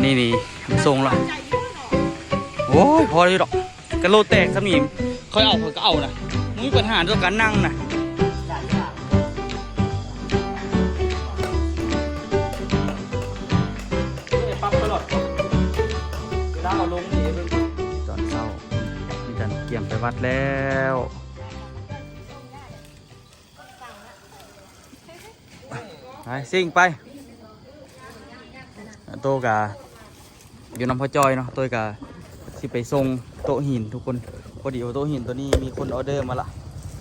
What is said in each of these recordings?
ນີ້ ນີ້ ມັນສົ່ງລະ ໂອ້ຍ ພໍຢູ່ດອກ ກະໂລແຕກຊ່ຳນີ້ ຂ້ອຍເອົາ ຂ້ອຍກະເອົານະ ບໍ່ມີບັນຫາຕໍ່ການນັ່ງນະ. ປັບຕະຫຼອດ ເວລາເອົາລົງນີ້ເບິ່ງ ຕອນເຊົ້າ ມີການກຽມໄປວັດແລ້ວ. ໄປ ຊິງໄປ ໂຕກະຢູ່ນຳພໍ່ຈ້ອຍເນາະ ໂຕກະຊິໄປສົ່ງໂຕະຫີນທຸກຄົນ. ພໍດີວ່າໂຕະຫີນໂຕນີ້ມີຄົນອໍເດີມາລະ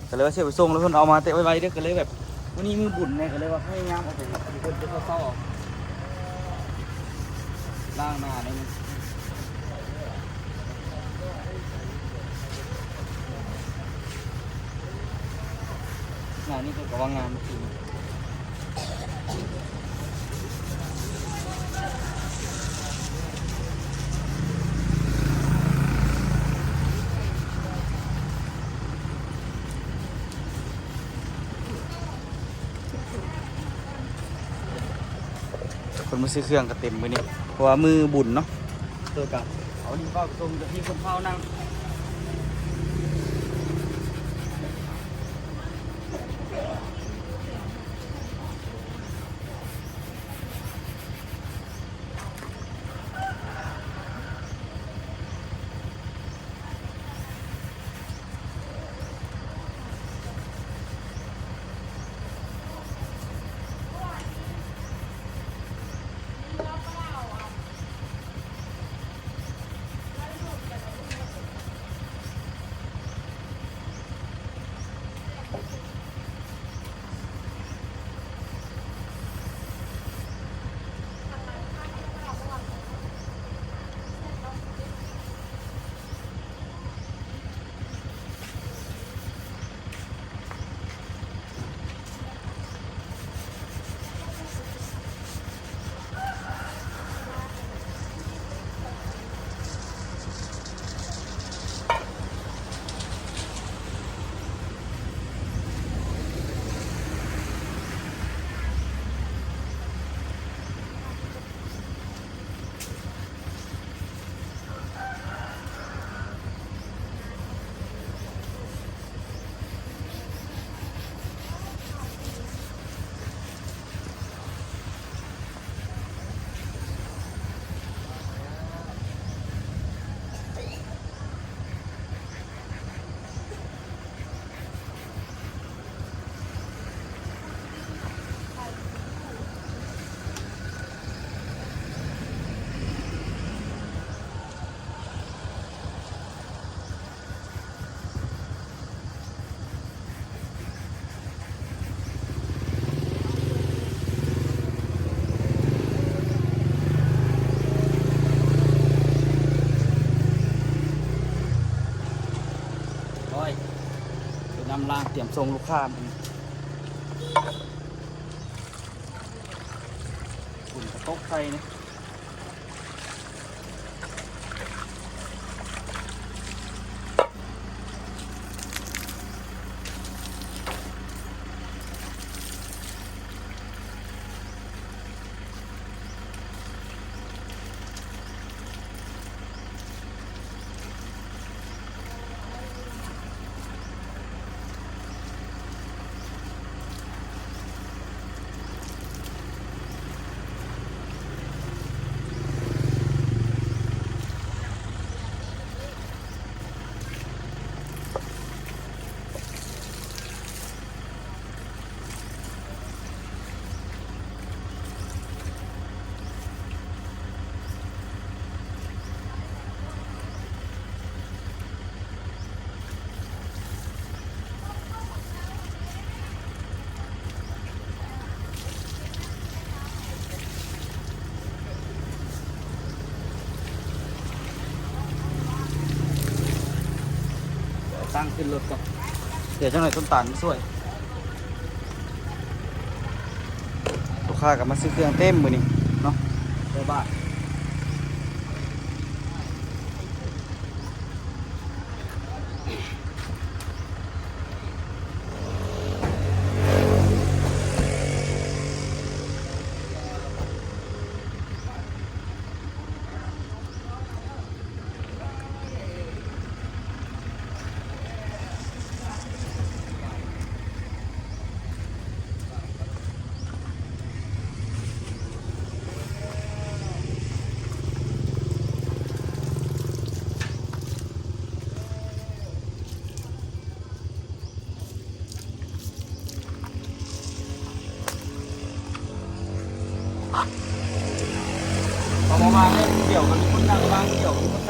ກະເລີຍວ່າຊິໄປສົ່ງ ແລ້ວເພິ່ນເອົາມາແຕ່ໄວໆເດີ ກະເລີຍແບບ ມື້ນີ້ມື້ບຸນແດ່ ກະເລີຍວ່າພະຍາຍາມເອົາໄປ ເພິ່ນຈະເຊົາໆ ລ້າງໜ້າໜ້ອຍໜຶ່ງ. ງານນີ້ເພິ່ນກະວ່າງານ ຄົນມາຊື້ເຄື່ອງກະເຕັມມື້ນີ້ ເພາະວ່າມື້ບຸນເນາະ. ໂຕກະເອົານີ້ເຂົ້າໄປສົ່ງ ກະມີຄົນເຝົ້ານັ່ງ. ໂອ້ຍ ໄປນຳລ້າງ ຕຽມສົ່ງລູກຄ້າ ຝົນກະຕົກໃສ່ນີ້. ຕັ້ງຂຶ້ນລົດກ່ອນ ດຽວຈັກໜ່ອຍຕົ້ນຕານມາຊ່ວຍ. ລູກຄ້າກະມາຊື້ເຄື່ອງເຕັມມື້ນີ້ເນາະ ແຕ່ວ່າ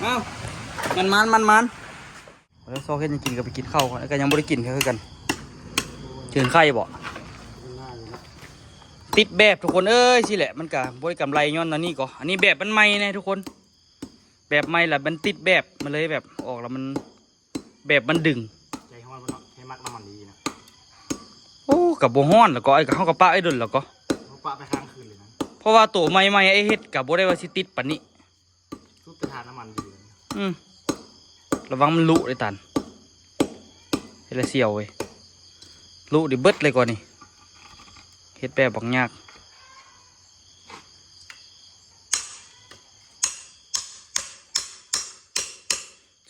ເອົາ ມັນມານ ມັນມານ. ແລ້ວຊອກເຮັດຫຍັງກິນກໍໄປກິນເຂົ້າກ່ອນ ແລ້ວກໍຍັງບໍ່ໄດ້ກິນເທື່ອຄືກັນ. ເຈີໄຂ່ບໍ່? ຕິດແບບທຸກຄົນເອີຍ ຊີ້ແຫຼະ ມັນກໍບໍ່ໄດ້ກຳໄລຍ້ອນອັນນີ້ກໍ ອັນນີ້ແບບມັນໃໝ່ແນ່ທຸກຄົນ ແບບໃໝ່ລະມັນຕິດແບບ ມັນເລີຍແບບອອກລະມັນ ແບບມັນດຶງ. ໃຈຮ້ອນບໍ່ເນາະ? ໃຫ້ມັກນ້ຳມັນດີນະ. ໂອ້ ກໍບໍ່ຮ້ອນແລ້ວກໍ ເຮົາກໍປະໄວ້ດົນແລ້ວກໍ ເຮົາປະໄປຄ້າງຄືນເລີຍນະ ເພາະວ່າໂຕໃໝ່ໆ ໄອ້ເຮັດກໍບໍ່ໄດ້ວ່າຊິຕິດປານນີ້. ສຸດແຕ່ຖ້ານ້ຳມັນດີ. ອືມ ລະວັງມັນລຸເດ້ຕານ ເຮັດແລ້ວສ່ຽວເວີຍ ລຸນີ້ເບິດເລີຍກ່ອນນີ້ ເຮັດແບບບັກຍາກ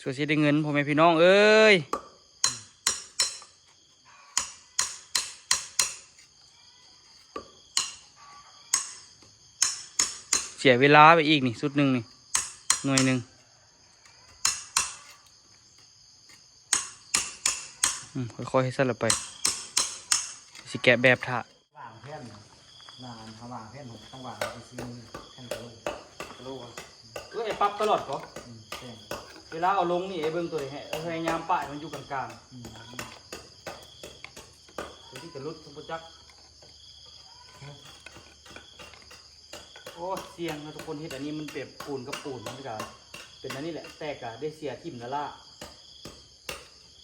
ສ່ວນຊິໄດ້ເງິນ ພໍ່ແມ່ພີ່ນ້ອງເອີຍ. ເສຍເວລາໄປອີກນີ້ ຊຸດໜຶ່ງນີ້ ໜ່ວຍໜຶ່ງ. ອືມ ຄ່ອຍໆ ເຮັດຊັ້ນລະໄປ ຊິແກະແບບຖ້າ. ວາງແຜນນະ ນານ ຖ້າວາງແຜນຕ້ອງວາງໄປຊື້ແຜ່ນກະໂຫຼ ກະໂຫຼ. ເອີ ໄອ້ປັບຕະຫຼອດກໍ ອືມ ແມ່ນ ເວລາເອົາລົງນີ້ ໄອ້ເບິ່ງຕົວໃດ ໃຫ້ ເອີ ພະຍາຍາມປະໃຫ້ມັນຢູ່ກາງໆ ອືມ ຕົວນີ້ກະຫຼຸດ ສົມບໍ່ຈັກ. ໂອ້ ສ່ຽງເນາະທຸກຄົນ ເຮັດອັນນີ້ມັນແບບປູນກັບປູນ ມັນກະເປັນອັນນີ້ແຫຼະ ແຕກກະໄດ້ເສຍຖິ້ມລະລະ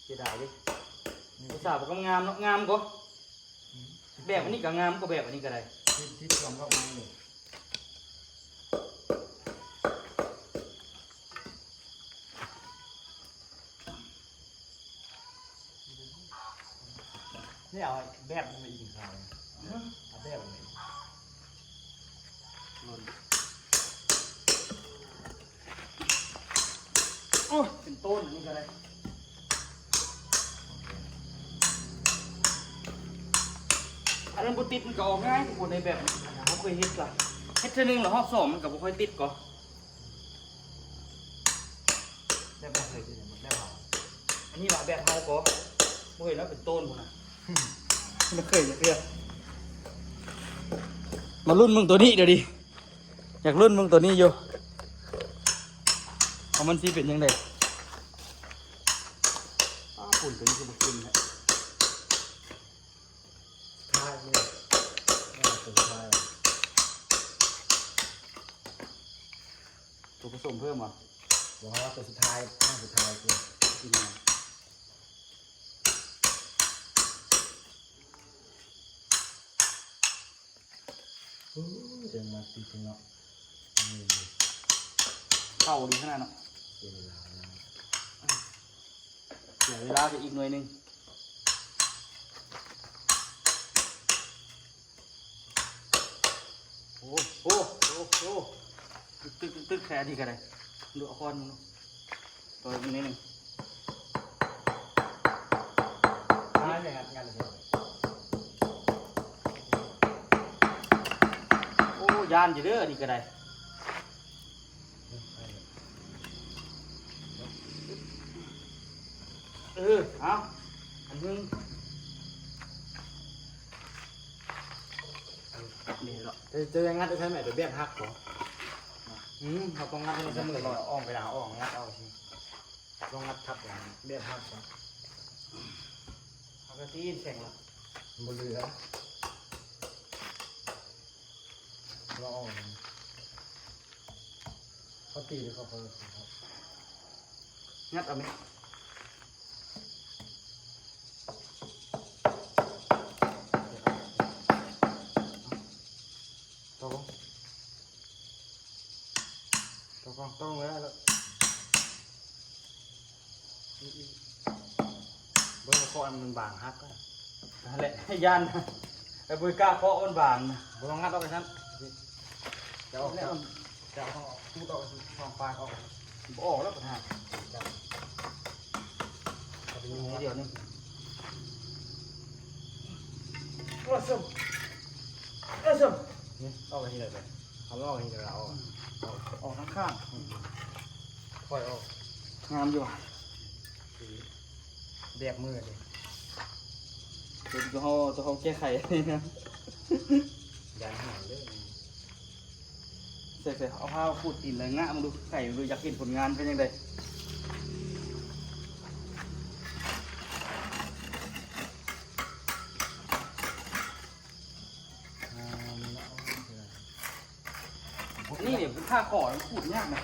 ເສຍດາຍເດ້. ອືມ ອຸດສ່າຫວັກງາມເນາະ ງາມກໍ ອືມ ແບບອັນນີ້ກໍງາມ ກໍແບບອັນນີ້ກໍໄດ້ ທີ່ ທີ່ລອງອອກມາຢູ່. ນີ້ເອົາແບບມັນມາອີກ ເອົາແບບມັນມາອີກ. ໂອ້ຍ ເປັນຕົ້ນອັນນີ້ກໍໄດ້ ອັນນັ້ນບໍ່ຕິດມັນກໍອອກງ່າຍ ທຸກຄົນ ໃນແບບນີ້ ເຮົາເຄີຍເຮັດລະ ເຮັດເທື່ອໜຶ່ງລະຮອບສອງມັນກໍບໍ່ຄ່ອຍຕິດກໍ. ແບບບໍ່ເຄີຍເຮັດຫຍັງ ແບບເຮົາ ອັນນີ້ລະແບບເຮົາກໍບໍ່ເຫັນວ່າເປັນຕົ້ນພຸ້ນນະ ບໍ່ເຄີຍຈັກເທື່ອ. ມາລຸ້ນເບິ່ງໂຕນີ້ດຽວນີ້ ຢາກລຸ້ນເບິ່ງໂຕນີ້ຢູ່ ວ່າມັນຊິເປັນຈັ່ງໃດ. ອ້າ ຝຸ່ນໂຕນີ້ຄືບໍ່ເປັນແທ້. ສຸດທ້າຍນີ້ ເອີ ຕົວສຸດທ້າຍ ຕົວຜະສົມເພີ່ມຫວາ? ບໍ່ ຕົວສຸດທ້າຍ ຄັ້ງສຸດທ້າຍຄືກິນ. ໂອ້ຍ ຈັ່ງມາຕິດເນາະ ເຂົ້າດີຂະໜາດເນາະ ເສຍເວລາ ເສຍເວລາໄປອີກໜ່ວຍໜຶ່ງ. ໂອ້ ໂອ້ ໂອ້ ໂອ້ ຕຶກໆໆ ແຄ່ນີ້ກໍໄດ້ ດູເອົາຄ້ອນ ຕໍ່ອີກໜ້ອຍໜຶ່ງ ໂອ້ ຢ້ານຢູ່ເດີ ອັນນີ້ກໍໄດ້. ເອີ ເອົາ ອັນໜຶ່ງ ນີ້ເນາະ ເຈົ້າ ເຈົ້າຍັງງັດໄດ້ໃຊ່ໄໝ? ແບບຫັກບໍ່? ອືມ ເຮົາຕ້ອງງັດໃຫ້ມັນສະເໝີ ອອກໄປລະ ອອກ ງັດເອົາຊິ ຕ້ອງງັດທັບ ແບບຫັກ ເຮົາກໍຕີນແຂງລະ ບໍ່ເຫຼືອ ລອງເອົາ ເຂົາຕີເດ້ ເຂົາ ເຂົາ ເຂົາ ງັດເອົາແມະ ຕອງ ຕອງ ຕອງ ເບິ່ງເຄາະມັນບາງ ຫັກ ຫັ້ນແຫຼະ ຢ້ານ ແຕ່ບໍ່ກ້າເຄາະ ມັນບາງ ບໍ່ຕ້ອງງັດອອກໄປຊັ້ນ ຈະອອກ ຈະເອົາ ຈະເອົາ ຈູດອອກ ສອງປາກອອກ ບໍ່ອອກແລ້ວ ບັນຫາ ເອົາໄປຍິງໃຫ້ດຽວໜຶ່ງ ໂອ້ ຊຶມ ເອີ ຊຶມ ນີ້ ອອກໄປທີ່ໃດໄປ ເອົາອອກທີ່ໃດ ເອົາອອກ ອອກທາງຂ້າງ ອືມ. ຄ່ອຍອອກ ງາມຢູ່ຫວາ? ແບບມືເດ້ ຕົວເຮົາ ຕົວເຮົາແກ້ໄຂ ຢ້ານຫາຍເດີ້. ໃສ່ໆ ເອົາຜ້າຂູດຕີນແລ້ວງະເບິ່ງດູ ໄຂເບິ່ງດູ ຢາກເຫັນຜົນງານເປັນຈັ່ງໃດ. ອ່າ ນີ້ເປັນຜ້າຂໍ ມັນຂູດຍາກນະ.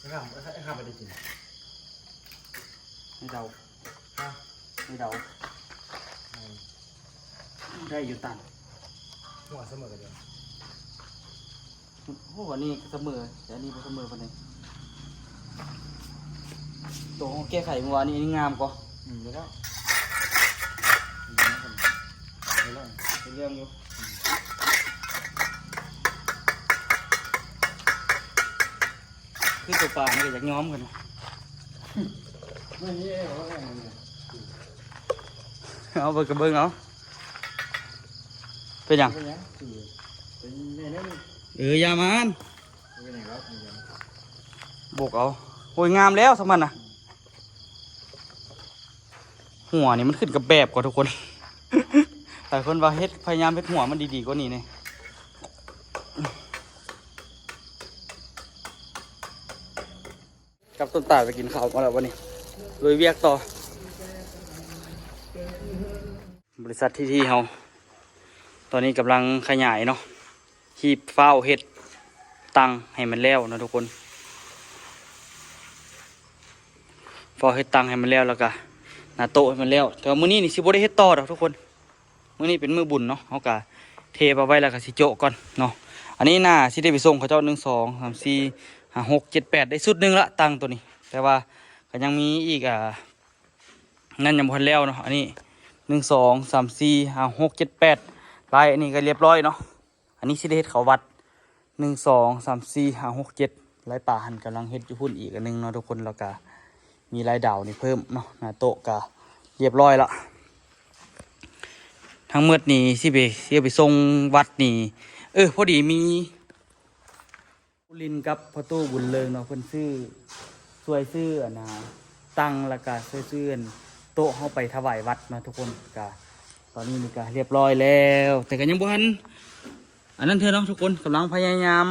ໄອ້ຂ້າ ໄອ້ຂ້າບໍ່ໄດ້ກິນ ໃຫ້ເດົາ ຮະ ໃຫ້ເດົາ ໄດ້ຢູ່ຕັນ ຫົວສະເໝີກັນເດີ. ໂອ້ ອັນນີ້ສະເໝີ ແຕ່ອັນນີ້ບໍ່ສະເໝີປານໃດ. ໂຕເຮົາແກ້ໄຂມື້ວານນີ້ ອັນນີ້ງາມກວ່າ. ອືມ ໄດ້ແລ້ວ ໄດ້ແລ້ວ ເປັນເລື່ອງຢູ່. ອືມ ຄືຕົວປານີ້ກໍຢາກຍອມກັນ ເອົາເບິ່ງກໍເບິ່ງເອົາ. ເປັນຫຍັງ? ເປັນຫຍັງ? ເປັນຫຍັງ? ເອີ ຢ່າມັນ ເປັນຫຍັງ? ບົກເອົາ. ໂອ້ຍ ງາມແລ້ວສ່ຳນັ້ນນະ. ຫົວນີ້ມັນຂຶ້ນກັບແບບກ່ອນທຸກຄົນ. ຫຼາຍຄົນວ່າເຮັດ ພະຍາຍາມເຮັດຫົວມັນດີໆກວ່ານີ້ແດ່. ກັບຕົ້ນຕານໄປກິນເຂົ້າມາແລ້ວ ວັນນີ້ລຸຍວຽກຕໍ່. ບໍລິສັດທີທີເຮົາ ຕອນນີ້ກຳລັງຂະຫຍາຍເນາະ ຮີບຟ້າວເຮັດຕັ່ງໃຫ້ມັນແລ້ວເນາະທຸກຄົນ. ຟ້າວເຮັດຕັ່ງໃຫ້ມັນແລ້ວ ແລ້ວກະໜ້າໂຕະໃຫ້ມັນແລ້ວ. ແຕ່ວ່າມື້ນີ້ນີ້ຊິບໍ່ໄດ້ເຮັດຕໍ່ດອກທຸກຄົນ. ມື້ນີ້ເປັນມື້ບຸນເນາະ ເຮົາກະເທປະໄວ້ ແລ້ວກະຊິໂຈະກ່ອນເນາະ. ອັນນີ້ໜ້າຊິໄດ້ໄປສົ່ງເຂົາເຈົ້າ ໜຶ່ງ ສອງ ສາມ ສີ່ ຫ້າ ຫົກ ເຈັດ ແປດ ໄດ້ຊຸດໜຶ່ງລະ ຕັ່ງໂຕນີ້. ແຕ່ວ່າກະຍັງມີອີກ ອ່າ ນັ້ນຍັງບໍ່ທັນແລ້ວເນາະ. ອັນນີ້ ໜຶ່ງ ສອງ ສາມ ສີ່ ຫ້າ ຫົກ ເຈັດ ແປດ ລາຍ ອັນນີ້ກະລຽບຮ້ອຍເນາະ. ອັນນີ້ຊິໄດ້ເຮັດເຂົ້າວັດ ໜຶ່ງ ສອງ ສາມ ສີ່ ຫ້າ ຫົກ ເຈັດ ລາຍປາຫັ້ນກຳລັງເຮັດຢູ່ພຸ້ນອີກອັນໜຶ່ງເນາະທຸກຄົນ. ແລ້ວກະມີລາຍດາວນີ້ເພີ່ມເນາະ. ໜ້າໂຕະກະລຽບຮ້ອຍລະ. ທັງໝົດນີ້ຊິໄປ ຊິເອົາໄປສົ່ງວັດນີ້ ເອີ ພໍດີມີ ບຸນລິນກັບພໍ່ຕູ້ບຸນເລີງເນາະ ເພິ່ນຊື້ ຊ່ວຍຊື້ອັນນ່າຕັ່ງ ແລ້ວກະຊ່ວຍຊື້ອັນໂຕະເຮົາໄປຖວາຍວັດເນາະທຸກຄົນ. ກະຕອນນີ້ນີ້ກະລຽບຮ້ອຍແລ້ວ ແຕ່ກະຍັງບໍ່ທັນອັນນັ້ນເທື່ອເນາະທຸກຄົນ. ກຳລັງພະຍາຍາມ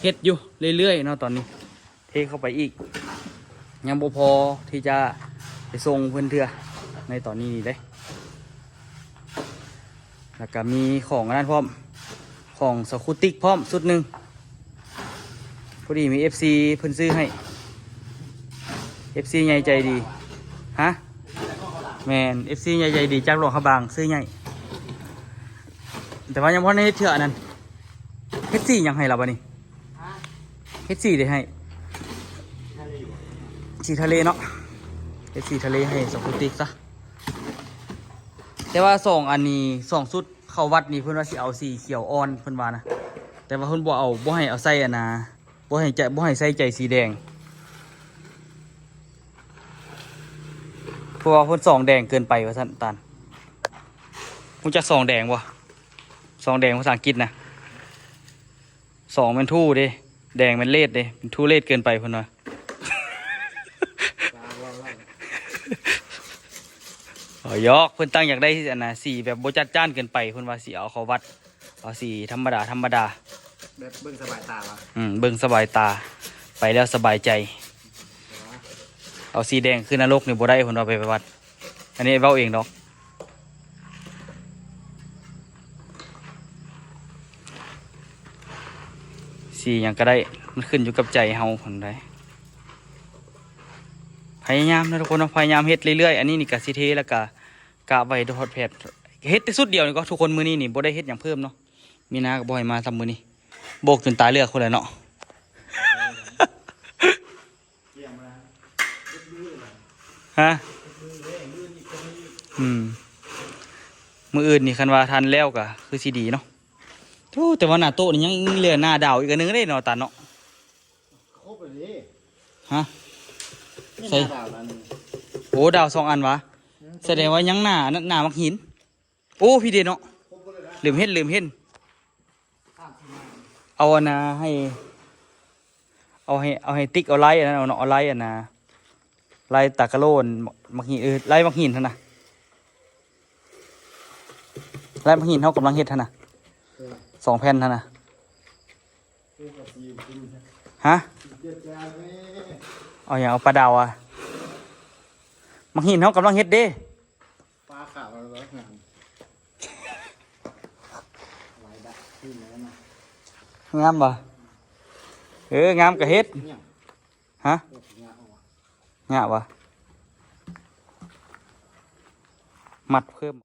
ເຮັດຢູ່ເລື້ອຍໆເນາະ. ຕອນນີ້ເທເຂົ້າໄປອີກ ຍັງບໍ່ພໍທີ່ຈະໄປສົ່ງເພິ່ນເທື່ອໃນຕອນນີ້ນີ້ເດ້. ແລ້ວກະມີຂອງອັນນັ້ນພ້ອມ ຂອງສະຄູຕິກພ້ອມຊຸດໜຶ່ງ ພໍດີມີເອັຟຊີເພິ່ນຊື້ໃຫ້ ເອັຟຊີໃຫຍ່ໃຈດີ. ຮະ? ແມ່ນ ເອັຟຊີໃຫຍ່ໃຈດີຈາກຫຼວງພະບາງຊື້ໃຫ້ ແຕ່ວ່າຍັງບໍ່ທັນໄດ້ເຮັດເທື່ອອັນນັ້ນ. ເຮັດສີຫຍັງໃຫ້ລາວບາດນີ້? ເຮັດສີໄດ້ໃຫ້ ສີທະເລເນາະ ເຮັດສີທະເລໃຫ້ສະຄູຕິກຊະ. ແຕ່ວ່າສອງອັນນີ້ ສອງຊຸດເຂົ້າວັດນີ້ ເພິ່ນວ່າຊິເອົາສີຂຽວອ່ອນ ເພິ່ນວ່ານະ. ແຕ່ວ່າເພິ່ນບໍ່ເອົາ ບໍ່ໃຫ້ເອົາໃສ່ອັນນ່າ ບໍ່ໃຫ້ໃຈ ບໍ່ໃຫ້ໃສ່ໃຈສີແດງ ເພາະວ່າເພິ່ນສອງແດງເກີນໄປວ່າຊັ້ນ. ຕານ ຮູ້ຈັກສອງແດງບໍ່? ສອງແດງພາສາອັງກິດນະ ສອງແມ່ນທູເດ້ ແດງແມ່ນເຣດເດ້ ເປັນທູເຣດເກີນໄປເພິ່ນວ່າ. ເວົ້າຢອກ ເພິ່ນຕັ້ງຢາກໄດ້ອັນນ່າ ສີແບບບໍ່ຈັດຈ້ານເກີນໄປ ເພິ່ນວ່າຊິເອົາເຂົ້າວັດ ເອົາສີທຳມະດາ ທຳມະດາ ແບບເບິ່ງສະບາຍຕາວະ. ອືມ ເບິ່ງສະບາຍຕາ ໄປແລ້ວສະບາຍໃຈ. ເອົາສີແດງຄືນະລົກນີ້ບໍ່ໄດ້ ເພິ່ນວ່າໄປວັດ. ອັນນີ້ເວົ້າເອງດອກ ສີຫຍັງກະໄດ້ ມັນຂຶ້ນຢູ່ກັບໃຈເຮົາພຸ້ນໃດ໋. ພະຍາຍາມເນາະທຸກຄົນເນາະ ພະຍາຍາມເຮັດເລື້ອຍໆ. ອັນນີ້ນີ້ກະຊິເທ ແລ້ວກະກະໄວ້ຮອດແຜດ ເຮັດແຕ່ຊຸດດຽວນີ້ກໍ ທຸກຄົນ. ມື້ນີ້ນີ້ບໍ່ໄດ້ເຮັດຫຍັງເພີ່ມເນາະ. ມີນາກໍບໍ່ໃຫ້ມາຊ້ຳມື້ນີ້ ໂບກຈົນຕາເລືອກພຸ້ນແຫຼະເນາະ. ຮະ? ອືມ ມື້ອື່ນນີ້ຄັນວ່າທັນແລ້ວກໍຄືຊິດີເນາະ. ໂອ້ ແຕ່ວ່າໜ້າໂຕະນີ້ຍັງເຫຼືອໜ້າດາວອີກອັນໜຶ່ງເດ້ເນາະ ຕາເນາະ. ຄົບແລ້ວເດ້. ຮະ? ໃສ່ ດາວອັນໜຶ່ງ. ໂອ້ ດາວສອງອັນຫວາ? ອືມ ສະແດງວ່າຍັງໜ້າ ໜ້າໝາກຫີນ. ໂອ້ ພີ້ເດ້ເນາະ. ລືມເຫັນ ລືມເຫັນ. ເອົາອັນນ່າ ໃຫ້ ເອົາໃຫ້ ເອົາໃຫ້ຕິກເອົາໄລ່ອັນນັ້ນເອົາເນາະ ເອົາໄລ່ອັນນ່າ ໄລ່ຕາກະໂຫຼ ໝາກຫີນ ເອີ ໄລ່ໝາກຫີນຫັ້ນນະ ໄລ່ໝາກຫີນເຮົາກຳລັງເຮັດຫັ້ນນະ ເອີ ສອງແຜ່ນຫັ້ນນະ. ຮະ? ເອົາຫຍັງ? ເອົາປາດາວອະ? ໝາກຫີນເຮົາກຳລັງເຮັດເດ້. ປາຂາວແລ້ວງາມ ງາມບໍ່? ເອີ ງາມກໍເຮັດ. ຫຍັງ? ຮະ? ຍາກວະ? ມັດເພີ່ມ.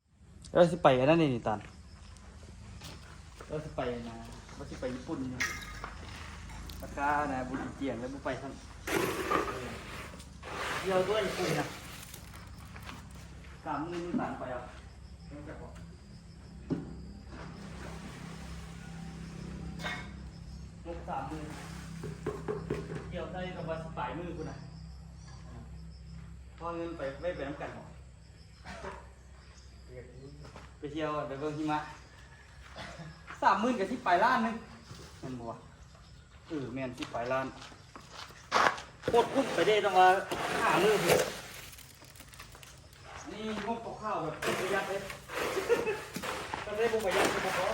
ເອີ ຊິໄປອັນນັ້ນນີ້ຕານ. ເອີ ຊິໄປນະ ວ່າຊິໄປຍີ່ປຸ່ນຢູ່. ປາກການະ ບໍ່ກິນຈຽງແລ້ວ ບໍ່ໄປຊ້ຳ. ດຽວຕົວະຍີ່ປຸ່ນນະ ສາມມື້ນີ້ຕານໄປເອົາ. ຫົກສາມມື້ ດຽວໃສ່ກັບວ່າຊິປາຍມື້ພຸ້ນນະ. ເພາະເງິນໄປ ໄວ້ໄປນຳກັນບໍ? ໄປທ່ຽວ ໄປເບິ່ງຫິມະ ສາມໝື່ນກໍສິບປາຍລ້ານໜຶ່ງ ແມ່ນບໍ່ວະ? ເອີ ແມ່ນ ສິບປາຍລ້ານ ໂຄດຄຸ້ມໄປເດ້ ຕ້ອງວ່າຫ້າມື້ພຸ້ນ. ອັນນີ້ງົບຄ່າວໆ ແບບປະຢັດເດ້ ຄັນໄດ້ບໍ່ປະຢັດກໍບໍ່ພໍ.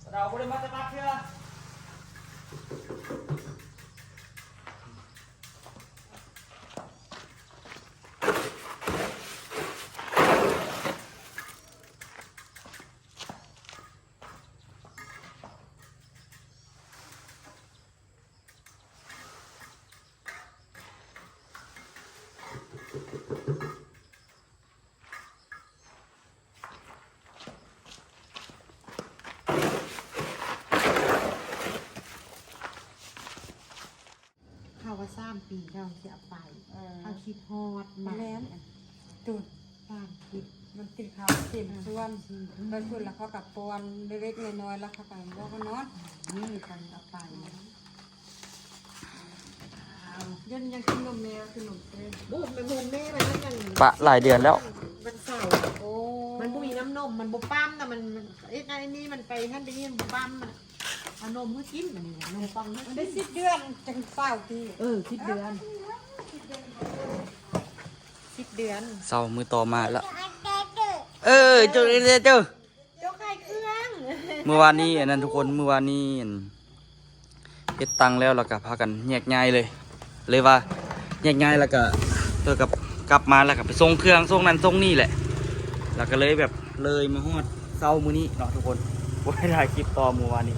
ສະເດົາບໍ່ໄດ້ມາແຕ່ບາດເທື່ອ. ເຂົາວ່າສາມປີເຂົາຊິເອົາໄປ ເອີ ເຂົາຄິດຮອດມາ ແມ່ນ ຕຸນ ສາມສິບ ມັນກິນເຂົ້າເຕັມສ່ວນ ເອີ ໄປພຸ້ນແລ້ວເຂົາກໍປ້ອນເລັກໆນ້ອຍໆ ແລ້ວເຂົາກໍບອກວ່ານອນ ນີ້ເຂົາເອົາໄປ. ເດີນີ້ຍັງກິນນົມແມ່ ກິນນົມເອງ ບໍ່ ແມ່ນ ແມ່ໄປນັ້ນຍັງ ປະຫຼາຍເດືອນແລ້ວ ວັນເສົາ ໂອ້ ມັນບໍ່ມີນ້ຳນົມ ມັນບໍ່ປ້ຳນະ ມັນ ມັນເຮັດອັນນີ້ ມັນໄປຫັ້ນໄປນີ້ ມັນບໍ່ປ້ຳນະ ເອົານົມໃຫ້ກິນ ອັນນີ້ນະ ນົມປ່ອງໃຫ້ກິນ ມັນໄດ້ສິບເດືອນຈັ່ງເຊົາຕິ ເອີ ສິບເດືອນ ສິບເດືອນ ເຊົາມື້ຕໍ່ມາແລ້ວ ເອີ ເຈົ້າ ເຈົ້າ ເຈົ້າ ເຈົ້າຂາຍເຄື່ອງ ມື້ວານນີ້ອັນນັ້ນທຸກຄົນ ມື້ວານນີ້ອັນ ໄປ ເຮັດຕັ່ງແລ້ວ ແລ້ວກໍພາກັນແຍກຍ້າຍເລີຍ ເລີຍວ່າແຍກຍ້າຍ ແລ້ວກໍ ເອີ ກັບ ກັບມາ ແລ້ວກໍໄປສົ່ງເຄື່ອງ ສົ່ງນັ້ນສົ່ງນີ້ແຫຼະ ແລ້ວກໍເລີຍແບບເລີຍມາຮອດເຊົ້າມື້ນີ້ເນາະທຸກຄົນ ບໍ່ໄດ້ຖ່າຍຄລິບຕໍ່ມື້ວານນີ້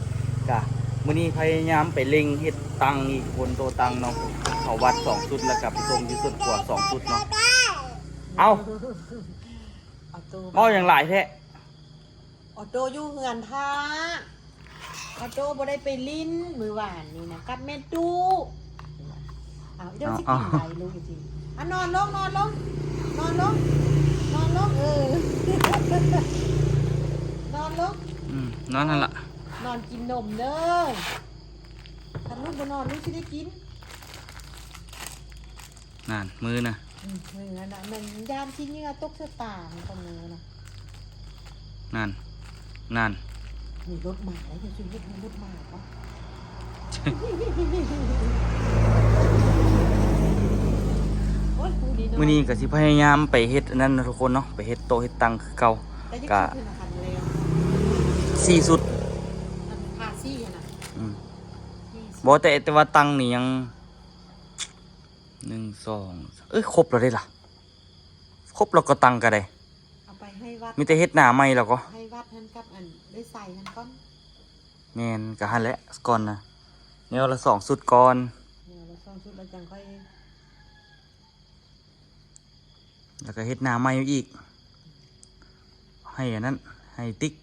ກະມື້ນີ້ພະຍາຍາມໄປເລັ່ງເຮັດຕັ່ງອີກຄົນ ໂຕຕັ່ງເນາະ ເຂົ້າວັດສອງຊຸດ ແລ້ວກໍໄປສົ່ງຢູ່ສວນຂົວສອງຊຸດເນາະ. ເອົ້າ ອອໂຕ້ ເວົ້າຫຍັງຫຼາຍແທ້? ອອໂຕ້ຢູ່ເຮືອນຖ້າ ອອໂຕ້ບໍ່ໄດ້ໄປຫຼິ້ນມື້ວານນີ້ນະ ກັບແມ່ຕູ້. ເອົາ ເຈົ້າຊິກິນ ເອົາ ໄດ້ລູກ ອາ ນອນລົງ ນອນລົງ ນອນລົງ ນອນລົງ ເອີ ນອນລົງ ອືມ ນອນຫັ້ນລະ ນອນກິນນົມເດີ ຄັນລູກບໍ່ນອນ ລູກຊິໄດ້ກິນ. ນັ້ນ ມືນະ ອືມ ມືນັ້ນນະ ມັນຢ້ານຂີ້ເຫຍື້ອຕົກໃສ່ຕາ ມັນກໍມືນະ. ນັ້ນ ນັ້ນ ມີລົດມາແລ້ວ ເຈົ້າຊິເຮັດໃຫ້ລົດມາບໍ່? ໂອ້ຍ ມື້ນີ້ເນາະ ມື້ນີ້ກໍຊິພະຍາຍາມໄປເຮັດອັນນັ້ນນະທຸກຄົນເນາະ ໄປເຮັດໂຕະເຮັດຕັ່ງຄືເກົ່າ ແຕ່ຢາກ ກະ ສີ່ຊຸດ ອັນທາສີຫັ້ນນະ ອືມ ສີ່ຊຸດ ບໍ່ ແຕ່ ແຕ່ວ່າຕັ່ງນີ້ຍັງ ໜຶ່ງ ສອງ ເອີຍ ຄົບແລ້ວເດ້ລະ ຄົບແລ້ວກໍຕັ້ງກໍໄດ້ ເອົາໄປໃຫ້ວັດ ມີແຕ່ເຮັດໜ້າໃໝ່ແລ້ວກໍ ໃຫ້ວັດຫັ້ນກັບອັນໄດ້ໃສ່ຫັ້ນກ່ອນ. ແມ່ນ ກໍຫັ້ນແຫຼະກ່ອນນະ ແນວລະສອງຊຸດກ່ອນ ແນວລະສອງຊຸດ ແລ້ວຈັ່ງຄ່ອຍ ແລ້ວກໍເຮັດໜ້າໃໝ່ອີກ ໃຫ້ອັນນັ້ນ ໃຫ້ຕິກ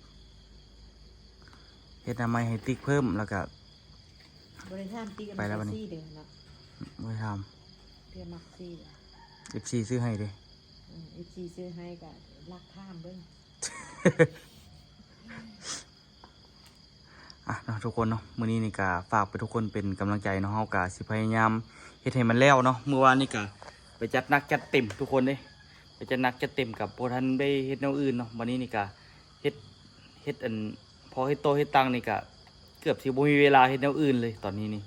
ເຮັດໜ້າໃໝ່ໃຫ້ຕິກເພີ່ມ ແລ້ວກໍ ບໍ່ໄດ້ຖາມຕິກ ໄປແລ້ວບັດນີ້ ເອັຟຊີເດີເນາະ ບໍ່ໄດ້ຖາມ ເພື່ອມັກຊີ ເອັຟຊີຊື້ໃຫ້ເດ້ ອືມ ເອັຟຊີຊື້ໃຫ້ກໍລັກຖາມເບິ່ງ. ອ່ະເນາະທຸກຄົນເນາະ ມື້ນີ້ນີ້ກໍຝາກໄປທຸກຄົນເປັນກຳລັງໃຈເນາະ ເຮົາກໍຊິພະຍາຍາມເຮັດໃຫ້ມັນແລ້ວເນາະ. ມື້ວານນີ້ກໍໄປຈັດໜັກຈັດເຕັມທຸກຄົນເດ້ ໄປຈັດໜັກຈັດເຕັມ ກໍບໍ່ທັນໄດ້ເຮັດແນວອື່ນເນາະ. ບັດນີ້ນີ້ກໍເຮັດ ເຮັດອັນ ພໍເຮັດໂຕະເຮັດຕັ່ງນີ້ກະເກືອບຊິບໍ່ມີເວລາເຮັດແນວອື່ນເລີຍຕອນນີ້ນີ້.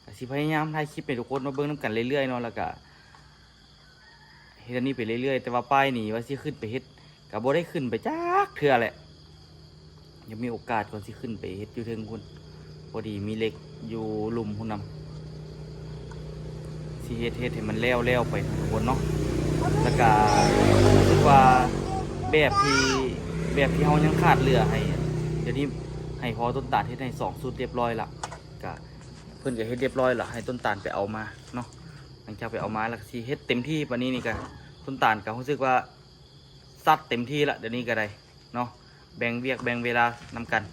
ກະຊິພະຍາຍາມຖ່າຍຄລິບໃຫ້ທຸກຄົນມາເບິ່ງນຳກັນເລື້ອຍໆເນາະ ແລ້ວກະເຮັດອັນນີ້ໄປເລື້ອຍໆ. ແຕ່ວ່າປ້າຍນີ້ວ່າຊິຂຶ້ນໄປເຮັດ ກະບໍ່ໄດ້ຂຶ້ນໄປຈັກເທື່ອແຫຼະ. ຍັງມີໂອກາດກ່ອນຊິຂຶ້ນໄປເຮັດຢູ່ເທິງພຸ້ນ. ພໍດີມີເຫຼັກຢູ່ລຸ່ມພຸ້ນນຳ ຊິເຮັດ ເຮັດໃຫ້ມັນແລ້ວໆໄປທຸກຄົນເນາະ. ແລ້ວກະຮູ້ສຶກວ່າແບບທີ່ ແບບທີ່ເຮົາຍັງຂາດເຫຼືອໃຫ້ ດຽວນີ້ໃຫ້ພໍ່ຕົ້ນຕານເຮັດໃຫ້ສອງຊຸດຮຽບຮ້ອຍລະ ກະເພິ່ນກະເຮັດຮຽບຮ້ອຍລະ ໃຫ້ຕົ້ນຕານໄປເອົາມາເນາະ. ຫຼັງຈາກໄປເອົາມາແລ້ວກະຊິເຮັດເຕັມທີ່. ບາດນີ້ນີ້ກະ ຕົ້ນຕານກະຮູ້ສຶກວ່າຊັດເຕັມທີ່ລະ ດຽວນີ້ກະໄດ້ ເນາະ ແບ່ງວຽກແບ່ງເວລານຳກັນ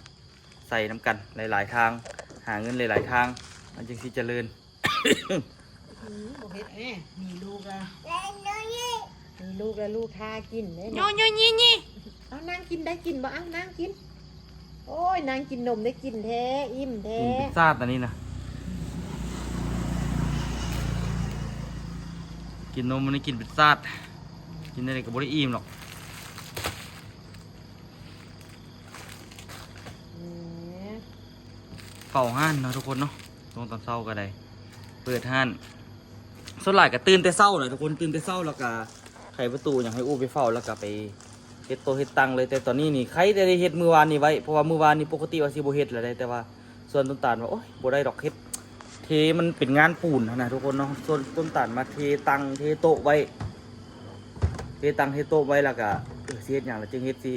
ໃສ່ນຳກັນຫຼາຍໆທາງ ຫາເງິນຫຼາຍໆທາງ ມັນຈຶ່ງຊິຈະເລີນ. ອືມ ບໍ່ເຮັດແອ ມີລູກລະ ມີລູກລະ ລູກຖ້າກິນເດ້. ໂຍໂຍ ນີ້ນີ້ ເອົານາງກິນໄດ້ກິນບໍ່? ເອົານາງກິນ. ໂອ້ຍ ນາງກິນນົມໄດ້ກິນແທ້ ອີ່ມແທ້. ກິນເປັນຊາດອັນນີ້ນະ ກິນນົມມັນໄດ້ກິນເປັນຊາດ ກິນໄດ້ກໍບໍ່ໄດ້ອີ່ມດອກ. ເຝົ້າຮ້ານເນາະທຸກຄົນເນາະ ຊ່ວງຕອນເຊົ້າກໍໄດ້ເປີດຮ້ານ. ສ່ວນຫຼາຍກໍຕື່ນແຕ່ເຊົ້າແຫຼະທຸກຄົນ ຕື່ນແຕ່ເຊົ້າແລ້ວກໍໄຂປະຕູຫຍັງໃຫ້ອູ້ໄປເຝົ້າ ແລ້ວກໍໄປເຮັດໂຕະເຮັດຕັ່ງເລີຍ. ແຕ່ຕອນນີ້ນີ້ໃຄແຕ່ໄດ້ເຮັດມື້ວານນີ້ໄວ້ ເພາະວ່າມື້ວານນີ້ປົກກະຕິວ່າຊິບໍ່ເຮັດແລ້ວເດ້ ແຕ່ວ່າ ສ່ວນຕົ້ນຕານວ່າ ໂອ້ຍ ບໍ່ໄດ້ດອກ ເຮັດ ເທ ມັນເປັນງານປູນຫັ້ນນະທຸກຄົນເນາະ. ສ່ວນຕົ້ນຕານມາເທຕັ່ງ ເທໂຕະໄວ້ ເທຕັ່ງ ເທໂຕະໄວ້ ແລ້ວກະ ເອີ ຊິເຮັດຫຍັງລະຈຶ່ງເຮັດ ຊິ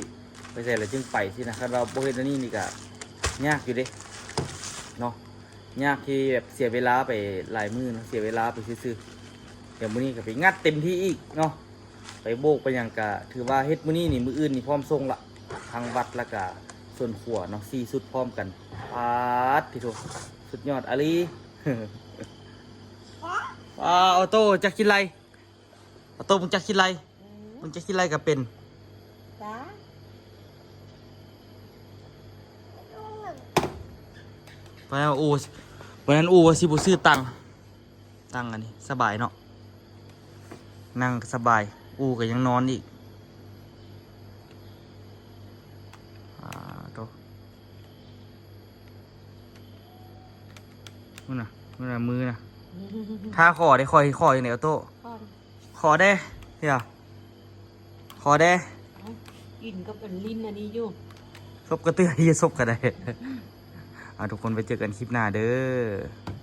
ໄປໃສລະຈຶ່ງໄປຊີ້ນະ. ຄັນວ່າບໍ່ເຮັດອັນນີ້ນີ້ກະຍາກຢູ່ເດ້ເນາະ ຍາກທີ່ແບບເສຍເວລາໄປຫຼາຍມື້ເນາະ ເສຍເວລາໄປຊື່ໆ. ດຽວມື້ນີ້ກະໄປງັດເຕັມທີ່ອີກເນາະ. ໄປໂບກໄປຫຍັງກະຖືວ່າເຮັດມື້ນີ້ນີ້ ມື້ອື່ນນີ້ພ້ອມສົ່ງລະ ທັງວັດລະກະສວນຂົວເນາະ ສີ່ຊຸດພ້ອມກັນ. ປາດທິໂທ ສຸດຍອດອີ່ຫຼີ. ວ້າວ ອອໂຕ້ຈັກກິນໄລ ອອໂຕ້ ມຶງຈັກກິນໄລ ອືມ ມຶງຈັກກິນໄລກະເປັນ ຈ້າ ໄປເອົາອູ່ ມື້ນັ້ນອູ່ວ່າຊິບໍ່ຊື້ຕັ່ງ ຕັ່ງອັນນີ້ສະບາຍເນາະ ນັ່ງກໍສະບາຍ ອູ່ກໍຍັງນອນອີກ. ອ່າ ໂຕ ພຸ້ນນະ ພຸ້ນນະ ມືນະ ຖ້າຂໍເດ້ ຂໍ ຂໍຈັ່ງໃດ ອອໂຕ້ ຂໍ ຂໍເດ້ ເດ ຂໍເດ້. ເອົ້າ ກິນກັບອັນ ຫຼິ້ນອັນນີ້ຢູ່ ສົບກະເຕືອຍ ສົບກະໄດ້. ເອົາ ທຸກຄົນໄປເຈີກັນຄລິບໜ້າເດີ້.